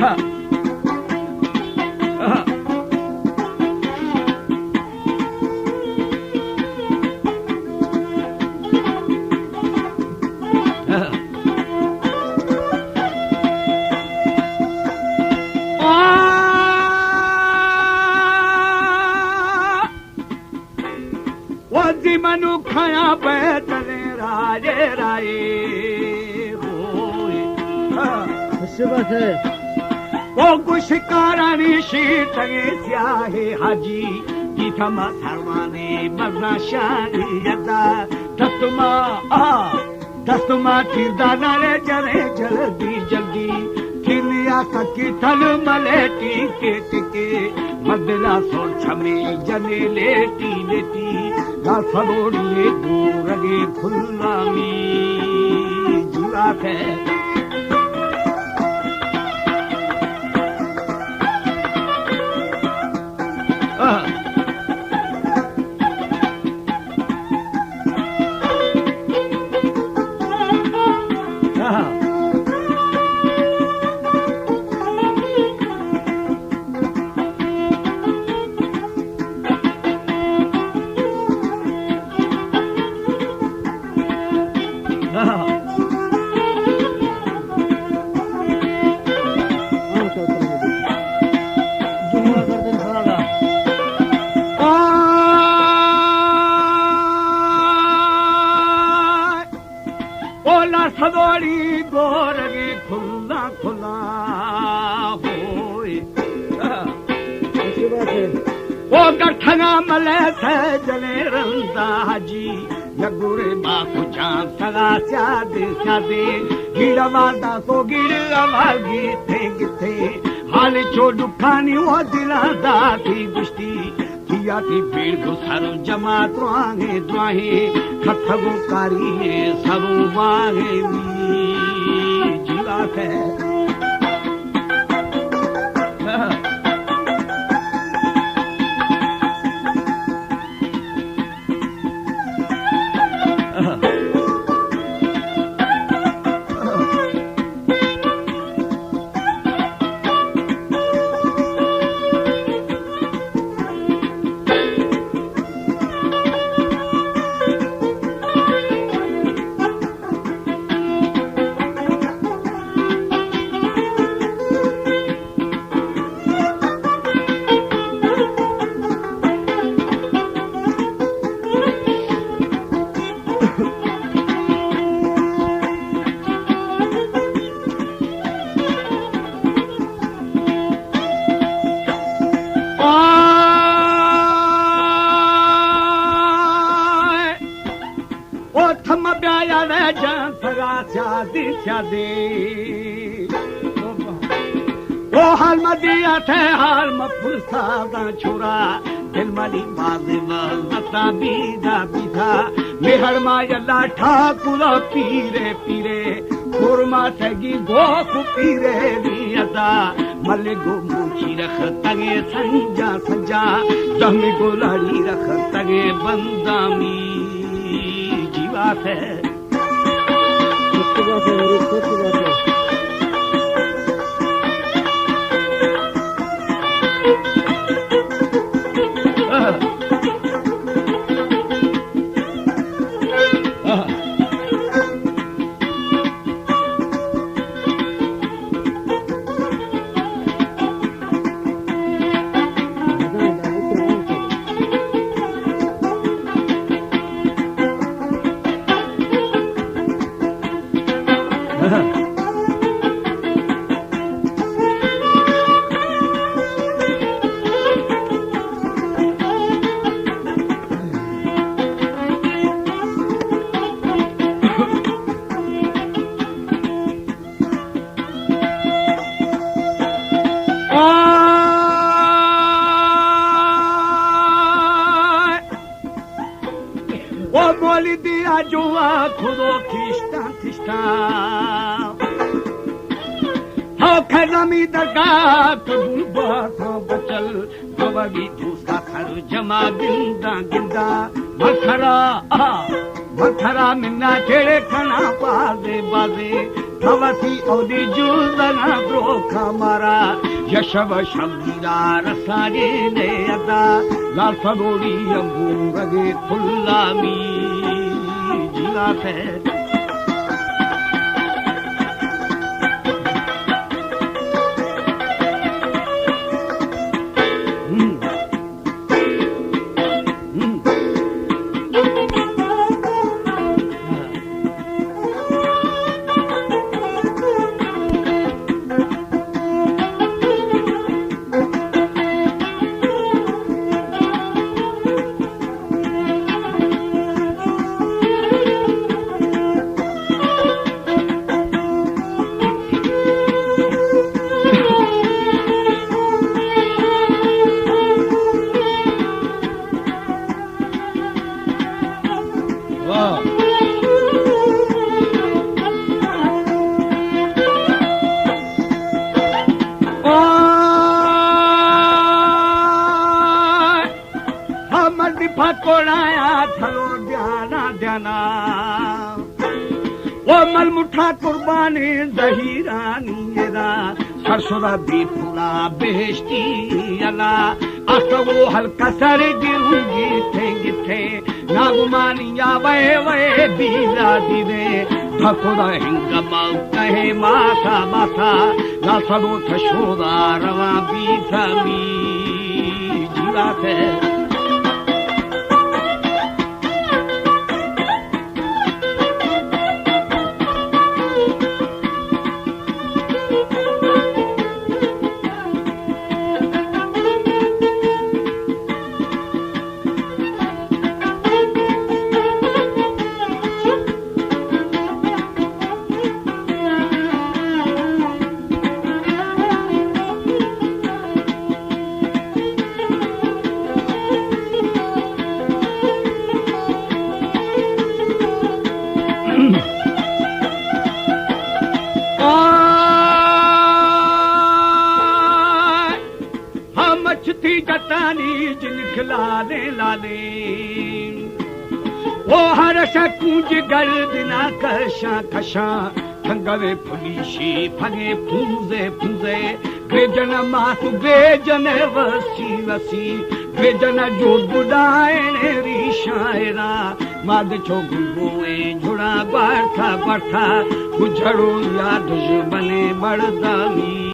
ہاں۔ ہاں۔ ہاں۔ وزی منو کھایا بیتلے رائے رائے ہوئے۔ ہاں۔ اچھی بات ہے۔ او گوشکارانی شیتگیں سیاہے حاجی، پیتما سروانی مزن شانی یدا، دستما آ دست ما تیر دانا لے جلے جلدی جلدی، تیریا ککی تھل ملے ٹیکے ٹکے، مدلا سور چھمے جنے لیٹی لیٹی، لا سروڑی گورگے پھلامی جیوا تھے۔ آہ۔ اولا سدوڑی گورگی کھلا کھلا ہوئے۔ اچھی بات ہے۔ او گٹھنا ملے تھے جنے رندا جی، یگورے باکو جان سگا سیادے سیادے، گیڑا مادا کو گیڑا ماگی تھے گتے، حال چو دکھانی وہ دلا داتی گشتی، کیا تی بیڑ گو سر جماعت راہیں دراہیں، کھتگو کاری سرو واہیں جیوا تھے۔ او تھم بیا یارے جان سگا سیادی سیادی۔ او حال مدیا تھے حال مپرسا داں چھورا، دل منی بازی مزتا بیدا بیدا، مہر ما یلا ٹھاکرا پیرے پیرے، کورما سگی گوک پیرے نیدا، ملے گو موچی رکھ تگے سنجا سنجا، زہمی گو لاڑی رکھ تگے بندامی جیوا تھے۔ آئے۔ او مولدی آجو آ خودو کشتاں کشتاں۔ ہو کھزمی درگاہ قبول باتاں بچل۔ گوگی دوستا سر جما گندا گندا۔ مکھرا آ، مکھرا منا چڑے کھنا بازے بازے۔ وتی اودی جوزنا دروکا مارا، یشب شمدار ساجی نے ادا، لال سبوری انگورگے پھلامی جیوا سے۔ واہ۔ اوئے، ہمد پکوڑایا تھلو دیانا دیانا۔ او مل مٹھا قربانی زہیرانی ادا، سر سدا بی پھلا بہشتی الا۔ آسو ہلکا سر گروں گیتھیں گیتھیں، ناگمانی آ وے وے بیلا دیدے۔ دھکودا ہنگما کہے ماسا ماسا، لا سبو تھشودا رواں بی سمی جیوا سے۔ ہم اچ تھی جتانی جنک لالیں لالیں۔ او ہر شا کونج گردنا کشاں کشاں، تھنگوے پھلیشی پھگے پونزے پونزے۔ بے جن مات بے جن وسی وسی، بے جن جوڑ بڈائیں ریشاں را۔ ماد چو گنگویں جھڑا گوارتھا گوارتھا، گجھڑو یا دشمنے مردانی۔